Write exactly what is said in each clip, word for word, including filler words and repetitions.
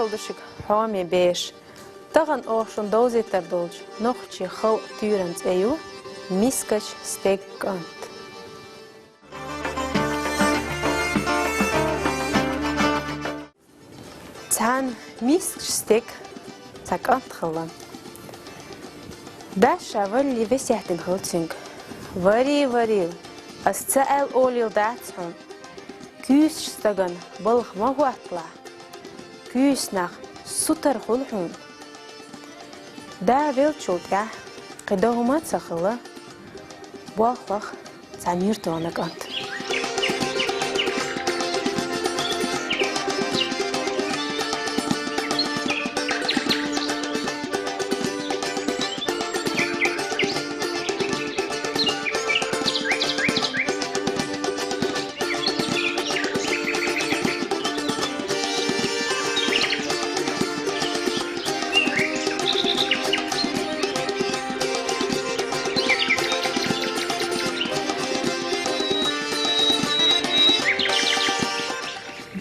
Ду шуга, хьоме беш. Тахан оаха шуна довзийтар долча нохчийн халкъан туьйран цӀе ю «Мискача стеган кӀант». Цхьана мискача стеган цхьа кӀант хилла. Дас ша валале весет дина хилла цуьнга. «Вари, вари, ас ца аьлла олийла дац хьуна. Куьйсача стагана балха ма хӀотталахь. Куьйсача нах сутара хуьлу хьуна». Да веллачул тӀаьхьа кхин дан хӀума а ца хилла, болх баьхкина цхьа муьрта вахана кӀант.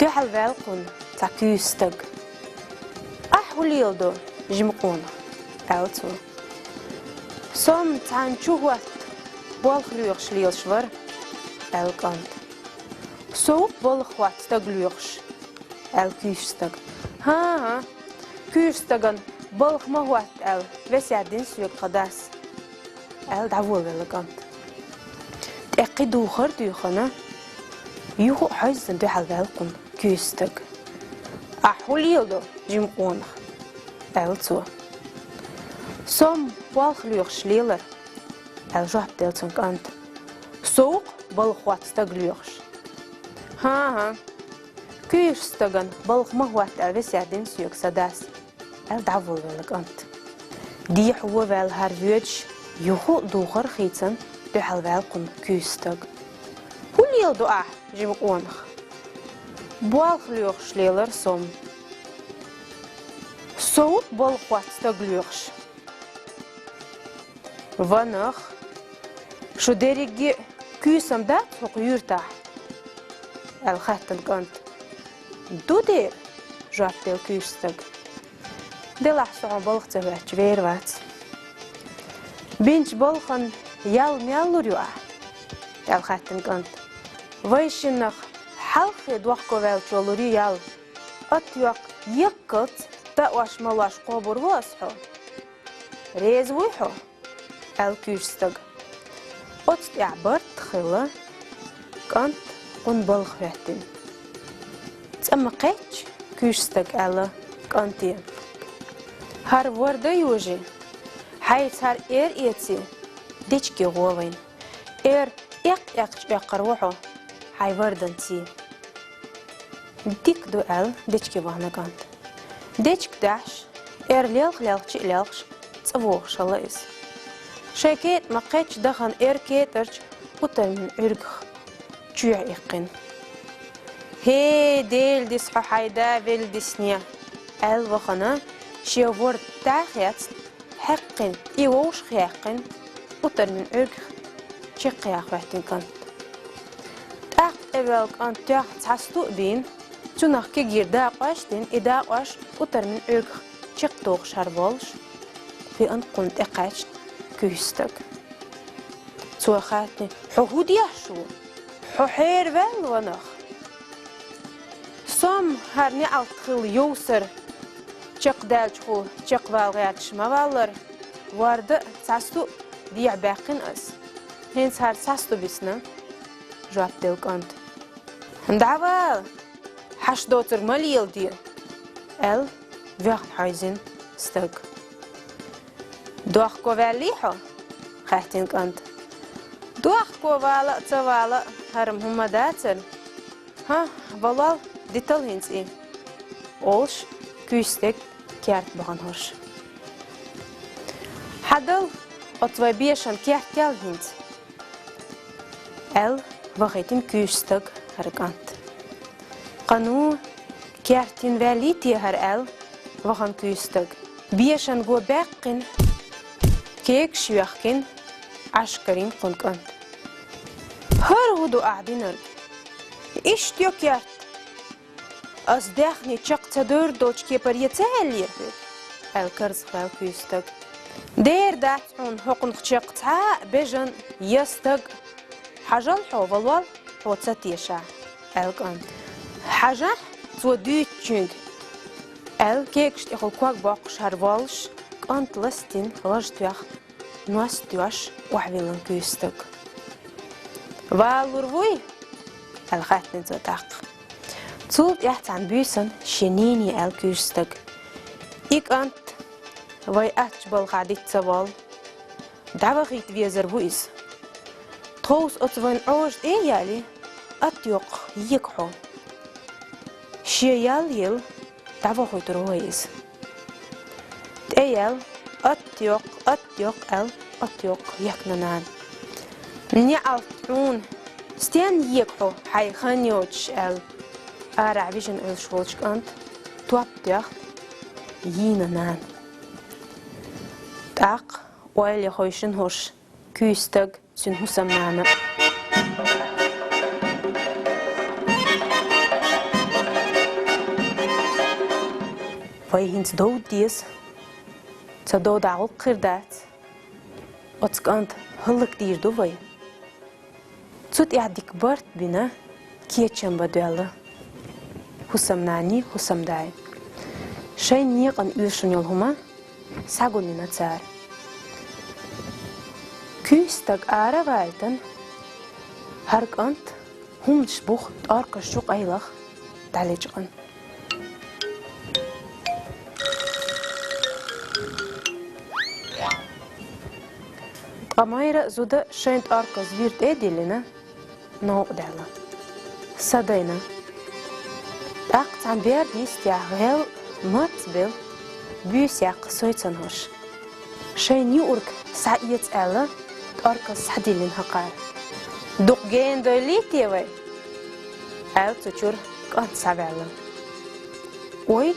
Дуьхьал ваьлла кхунна цхьа куьйса стаг. «Ахь хӀун леладо, жима къонах?» — аьлла цо. «Со-м цхьана чу хӀотта болх лоьхуш лелаш вара», — аьлла кӀанта. «Со ву-кх балха хӀотта стаг лоьхуш», — аьлла куьйсача стага. «ХӀан-хӀа, куьйсача стагана балха ма хӀотта аьлла, весет дина соьга тха дас», — аьлла дӀаволавелла кӀант. ТӀаккха кхин духар а дуьйхина, юха а хьовзийна дуьхьал ваьлла кхунна куьйсача стаг. «Ахь хӀун леладо, жима къонах?» — аьлла цо. «Со-м болх лоьхуш лелара», — аьлла жоп делла цунна кӀанта. «Со ву-кх балха хӀотта стаг лоьхуш». «ХӀан-хӀа, куьйсача стагана балха ма хӀотта аьлла, весет дина соьга сан дас», — аьлла дӀаволавелла кӀант. Дехьа вон ваьлла хӀара воьдуш, юха а духар а хийцина, дуьхьал ваьлла кхунна куьйсача стаг. «ХӀун леладо ахь, жима къонах?» «Болх лоьхуш лелара со-м». «Со ву-кх балха хӀотта стаг лоьхуш». «Ванах, шу дерриге а куьйсам дац хӀокху юьртахь?» — аьлла хаьттина кӀанта. «Ду дера», — жоп делла куьйсача стага. «Делахь, со хьуна балха ца хӀоьттича вер вац». «Бинчу балхана ял мел лур ю ахь?» — аьлла хаьттина кӀанта. «Вайшиннах хьалххе дохковаьллачо лур ю ял. Атта йоккха еккалц таош-малош кхобур ву ас хьо. Реза вуй хьо?» — аьлла куьйсача стага. Оцу тӀехь барт хилла, кӀант кхунна балха хӀоьттина. «ЦӀа ма кхеччи, куьйсача стаг, — аьлла кӀанте, — хӀара ворда йожий, хьайца хӀара эр эций, дечке гӀо вайна. Эр эккх-эккхача эккхар ву хьо хьайн ворданций». «Дика ду», — аьлла, дечке вахана кӀант. Дечка даьхьаш, эр лелха-лелхача а лелхаш, цӀа вогӀуш хилла иза. Шайн кетӀа ма кхеччи дахана эр кетӀарчу утармин Ӏуьргах чоьхьа иккхина. «ХӀей, Дела дис хьо, хьайн да велла дисне!» — аьлла вахана, шен ворда дӀа а хецна, хьаькхна, и вовшах яьккхина, утармин Ӏуьргах чекхъяха хӀоьттина кӀант. ТӀаккха тӀевоьлла кӀант тоьхна цхьа сту а бийна, цунах кегийра дакъош а дина, и дакъош утармин Ӏуьргах чекхдохуш хӀара воллуш, веана кхунна тӀекхаьчна куьйсача стаг. Цо хаьттина: «Хьо хӀун деш ву? Хьо хьераваьлла, ванах?» «Со-м хӀара неӀалт хилла йовсар чекхдаьллачухула чекхвала гӀерташ ма валлара, ворда а, цхьа сту а дехьабаьккхина ас. ХӀинца хӀара цхьа сту бисна», — жоп делла кӀанта. «ДӀавала, хьашт доцург ма леладе», — аьлла, воьхна хьовзийна стаг. «Дохковаьллий хьо?» — хаьттина кӀанта. «Дохковала а, ца вала а, хӀара-м хӀумма дацара. ХӀан, валол, дитал хӀинца и», — олуш, куьйсача стеган керта бахана хӀорш. «Хьадала оцу вайн бешан керт ял хӀинца», — аьлла, вахийтина куьйсача стага хӀара кӀант. «Кхано керт йина ваьллий те хӀара?» — аьлла, вахана куьйсача стаг. Бешан го баьккхина, кегаш йоьхкина, Ӏаш карийна кхунна кӀант. «ХӀара хӀун ду ахь динарг? Иштта йо керт? «Ас даьхни чакх ца дойр долчу кепара е ца аьллера хьоьга?» — аьлла карзахваьлла куьйстаг. «Дера дац хьуна хӀокхунах чакх цхьа а бежан я стаг, хьажал хьо, валол, хьо ца тешахь», — аьлла кӀанта. «Хьажахь цо дуьйцучуьнга», — аьлла, кегаш тӀехула ког боккхуш хӀара воллуш, кӀант ластийна гӀаж тоьхна, ност доьшуш охьавиллина куьйстаг. «Валалур вуй?» — аьлла хаьттина цо тӀаккха. Цул тӀаьхьа цхьана буьйсанна шен нене аьлла куьйстаг: «И кӀант вай аттачу балхахь диц ца воллу. ДӀавахийта везар ву иза. Тховса оцу вайн Ӏожа тӀе а яьлла, атта йоккха ека хьо. Шен ял а елла, дӀавохуьйтур ву вай иза». ТӀе ял, «Атта йоккха, атта йоккха», — аьлла, атта йоккха екхна нана. «НеӀалт хьуна, стенна ека хьо, хьайн хан йоцуш», — аьлла, арахь вижина Ӏуьллуш волчу кӀанта топ тоьхна йийна нана. ТӀаккха ойла ян хевшина хӀорш куьйстаг, цуьнан хӀусамнана. «Вай хӀинца довда деза. Ца довдахь гӀуллакх хир дац. Оцу кӀанта хӀаллакдийр ду вай». Цу тӀехь дика барт а бина, кечам бан доьлла хӀусамнанний, хӀусамдаьй. Шайн некъана оьшуш йолу хӀума схьагулйина цара. Куьйстаг ара а ваийтина, хӀара кӀант хӀуманаш бух тӀоркаш чу къайлаха дӀалечкъина. Ткъа майра а, зуда а шайн тӀорказ вира тӀе а диллина, новкъа даьлла. Са дайна. ТӀаккха цхьана берда йистехь гӀел, мац белла, буьйса яьккхина сойцина хӀорш. Шайна юург схьаэца аьлла, тӀорказ схьадиллина хӀокхара. «Дукха гена дойлий те вай?» — аьлла цу чуьра кӀант схьаваьлла. «Ой,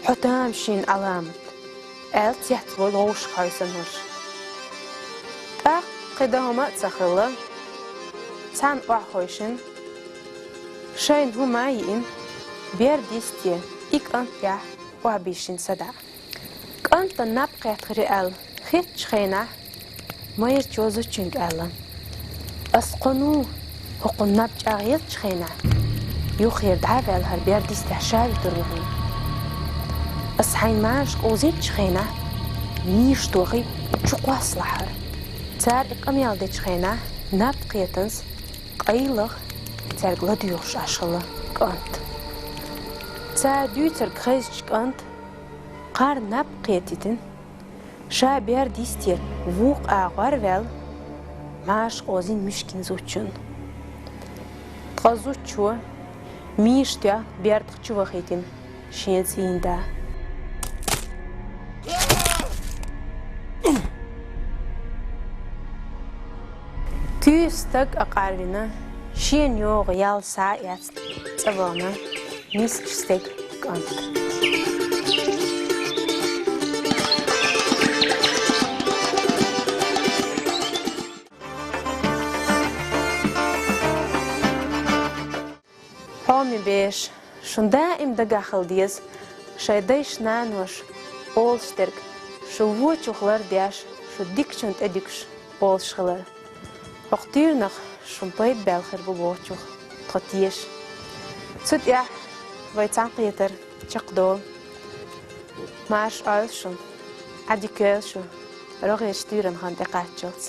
хьо тамашийна Ӏаламат», — аьлла, цецваьлла вовшах хьовсийна хӀорш. ТӀаккха кхин дан хӀума а ца хилла, цхьаьна охьахевшина, шайна хӀума а йиъна, берда йисте и кӀант тӀехь охьабийшина садаӀа. КӀантана наб кхетта хир ю аьлла хеттачу хенахь, майрачо зудчуьнга аьлла: «Ас кхунна ву, хӀокхунна наб чӀагӀъеллачу хенахь, юххера дӀа а ваьлла, хӀара берда йистехь ша витур ву хьуна. Ас хьайна маша къовзийначу хенахь, миша тохий, чукхоссалахь хӀара». Цара и къамел дечу хенахь, наб кхетамца къайлаха цаьрга ладоьгӀуш Ӏаш хилла кӀант. Цара дуьйцург хезча кӀанта, кхара наб кхетийтина, ша берда йисте вукху агӀор а ваьлла, маша къовзийна мискин зудчунна. Ткъа зудчо миша тоьхна бердах чу вахийтина шен цӀийнан да. Куьйстаг а къарвина, шена йогӀу ял схьа а эцна, цӀа вахана мискачу стеган кӀант. Хьоме бераш, шун даим дагахь хила деза шайн дайша-наноша олуш дерг, шу вочух лардеш, шу дикачунна тӀедуьгуш олуш хилар. ХӀокху туьйранах шун пайда баьлла хир бу бохучух тхо теша. Цу тӀехь вай цхьаьнакхетар чекхдолу. Марша Ӏойла шуна, Ӏадика йойла шу рогӀерчу туьйранна хан тӀекхаччалц.